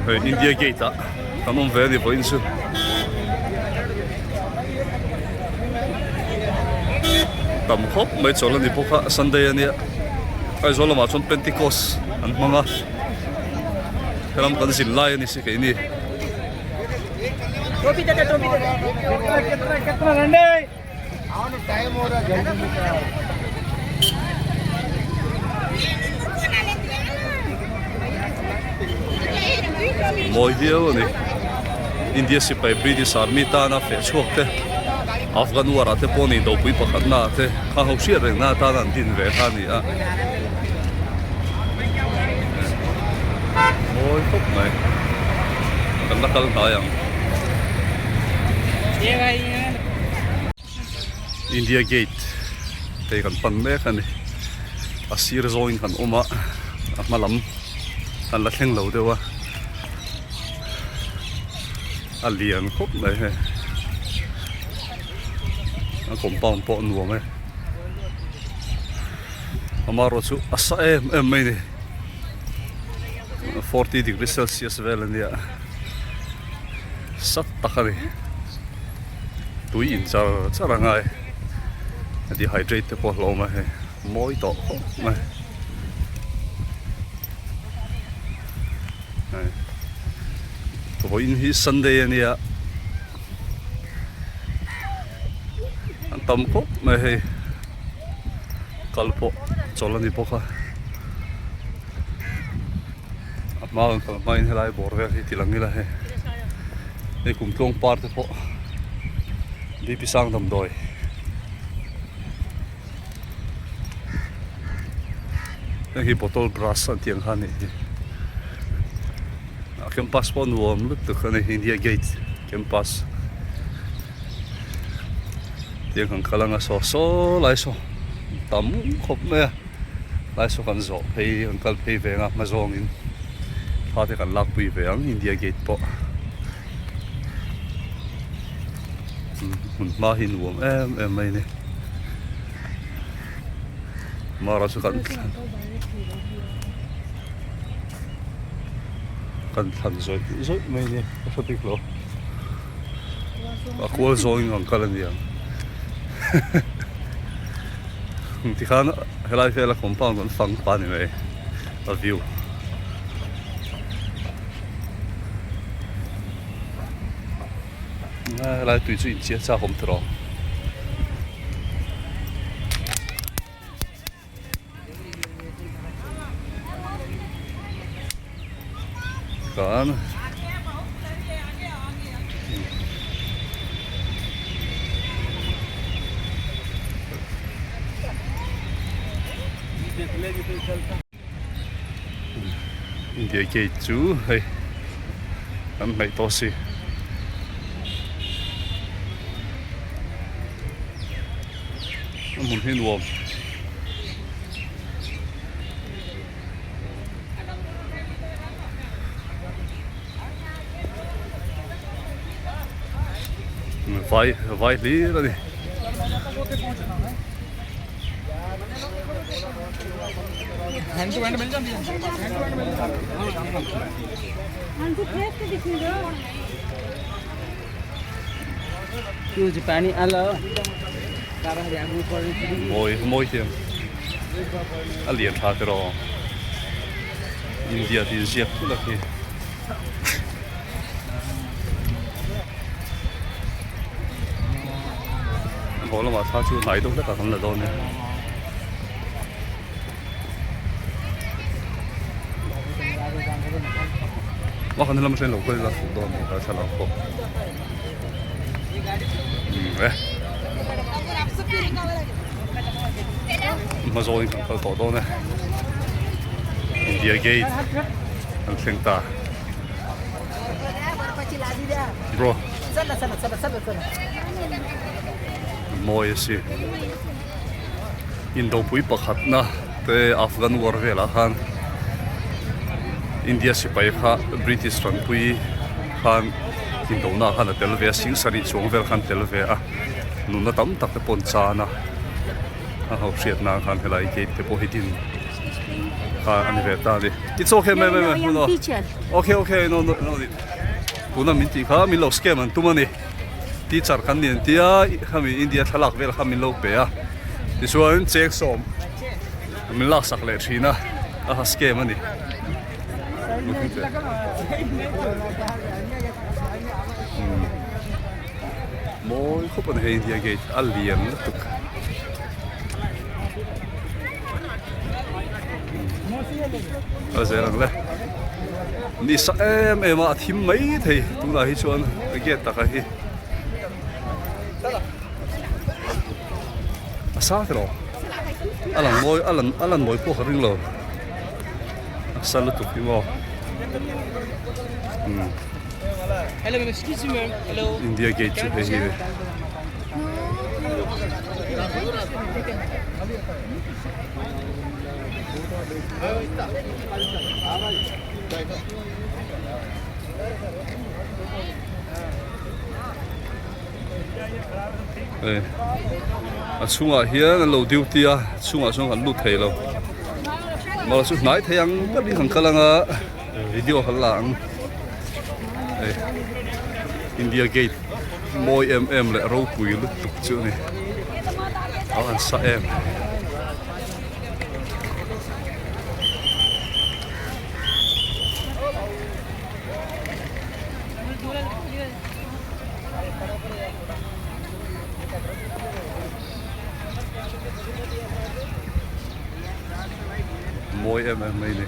Hei India gate ah kan awm ve a ni vawiin chu. Tam khawp mai chawl a ni bawk a Sunday a nia Aizawl lamah chuan Pentecost an hmang a helam kan zin lai a ni si keini. Mawi viau a ni. India sipai British Army tana feh chhuak te, Afghan war ah te pawh ni dopui pakhat na ah te kha ho hriat reng na atana an din ve kha a ni a. Mawi khawp mai. Kan la kal hnai ang. India gate te kan pan mek a ni a sir zawngin kan awm a a hma lam kan la thleng lo deuh a a lian khawp mai hei a compound pawh a nuam e amaherawh chu a sa em em mai a ni 40 degree celsius vel a nia sat tak a ni. Tui in char char a ngai a dehydrate te pawh a hlawm a hei mawi tawh khawp mai hei vawiin hi sunday a nia an tam khawp mai hei kal pawh chawlh a ni bawk a a hma kan kal hmain helai bawr vel hi ti lang ila hei. Hei kum tluang par te pawh BP sang damdawi heng hi bottle brush an tih ang kha a nih hi a campus pawh nuam lutuk a ni India gate campus tiang kan kal anga saw saw lai saw tam khawp mai a lai saw kan zawh phei kan kal phei ve ang a hma zawngin. Thla te kan lakpui ve ang India gate pawh hmun hma hi nuam em em mai a ni mara chu kan kan thlan zawih zawih mai a ni ka hre bik lo a kual zawngin ang kal a ni ang tikhan helai vela compound an fang pa ni mai. A view. Helai tui chu inchiah chak awm tawh. Kan India gate chu hei an hnaih tawh si a hmun hi nuam. Vai vai hlir a ni. Mawi mawi hian a lian tha te rawh India tih ziak thil a khi. Haw lamah thla chu hnai deuh hlek ah kan la dawn e. Vak an lam atangin lo kal ila fuh dawn a thlalak pawh. Umm e. Hma zawngin kan kal tawh dawn e. India Gate an thleng ta. Bro. Mawi a si. Indopui pakhatna te Afghan war velah khan India sipai kha British tanpui khan indona khan a tel ve a sing sarih chuang vel khan tel ve a nunna tam tak te pawh an chan a a ho hriat nan khan helai gate te pawh hi din. kha a ni ve ta a ni. It's okay ma'am ma'am no okay okay no no no tuna min tih kha min lo scam an tum a ni. Teacher kan ni an tia khami India thlalak vel kha min lo pe a tichuan cheng sawm min laksak leh thin a a ha scam a ni. Mawi khawp a ni hei India gate a lian lutuk. A zel ang le ni sa em em a a thim mai thei tunah hi chuan gate taka hi a sang tilo a lang mawi a lan a lan mawi pawh ka ring lo a sa lutuk hi maw umm India gate chu hei hi a ni. A chhungah hian an lo duty a chhungah chuan kan lut thei lo mah chu hnai thei ang ber in kan kal ang a video kan la ang hei India gate mawi em em leh ropui lutuk chu a ni a an sa em. Mawi em em mai ni.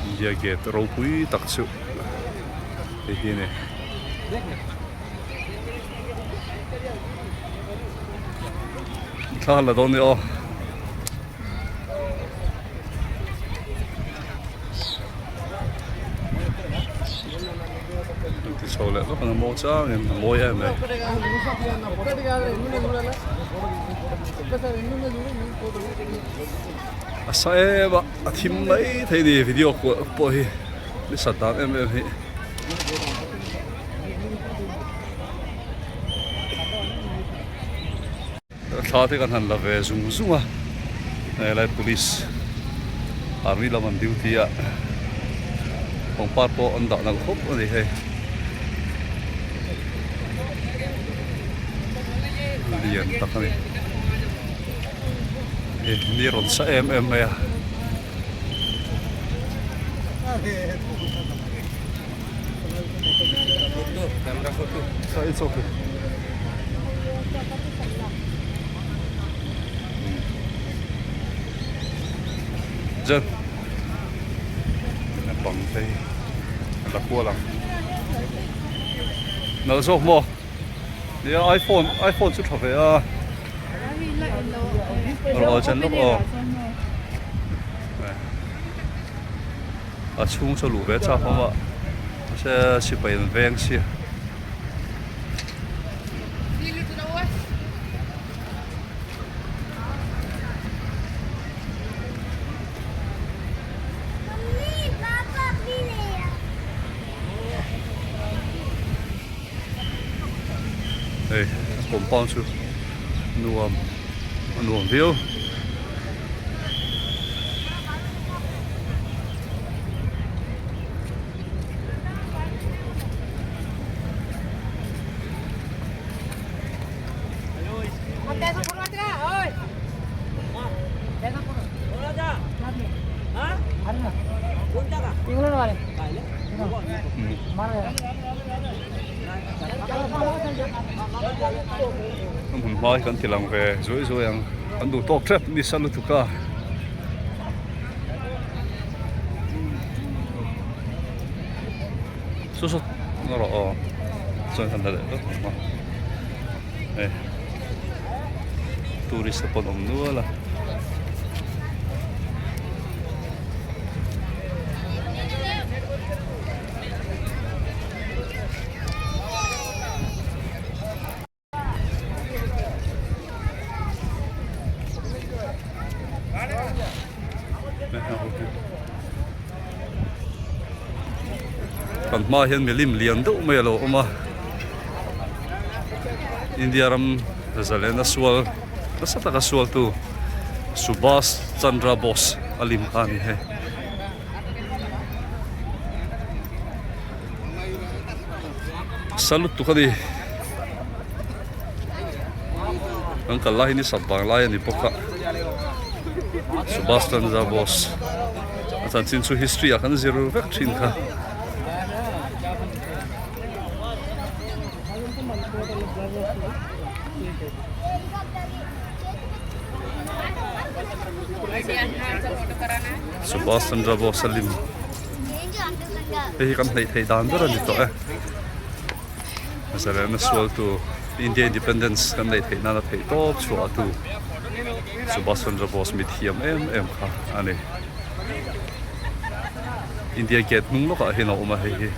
India gate ropui tak chu hei hi a ni. Thla la dawn ni aw. Ti chho leh vak ang a maw changin a mawi em mai. A sa em a a thim mai thei ni video pawh hi ni sat dan em em hi. Thla te kan han la ve zung zung a helai police army lam an duty a pangpar pawh an dah nalh khawp a ni hei lian tak a ni hei ni rawn sa em em mai a. It's okay. Jen. Bang te hi la kual ang. Nalh zawk maw? Nia iPhone iPhone chu tha ve a. Rawh chen lawk aw. A chhung chu a luh ve chak awm a mahse sipai an veng sia. Hei compound chu nuam a nuam viau. A hmun hma hi kan ti lang ve zuai zuai ang kan duh tawk tep nisa lutuk a. Saw saw rawh aw chuan kan la leh vek ang a hei tourist te pawh an awm nual a. Kan hmaah hian milim lian deuh mai a lo awm a India ram zalena sual Nasa taka sualtu Subhas Chandra Bose a lim kha a ni hei. Sa lutuk a ni. Kan kal lai hi ni sap vang lai a ni bawk a. Subhas Chandra Bose a chanchin chu history ah kan zir vek thin kha. Subhas Chandra Bose a lim hei hi kan hnaih theih dan ber a ni tawh e zalena sual tu India Independence kan neih theih nana theih tawp chhuah tu Subhas Chandra Bose mi thiam em em kha a ni India Gate hnung lawkah hian a awm a hei hi.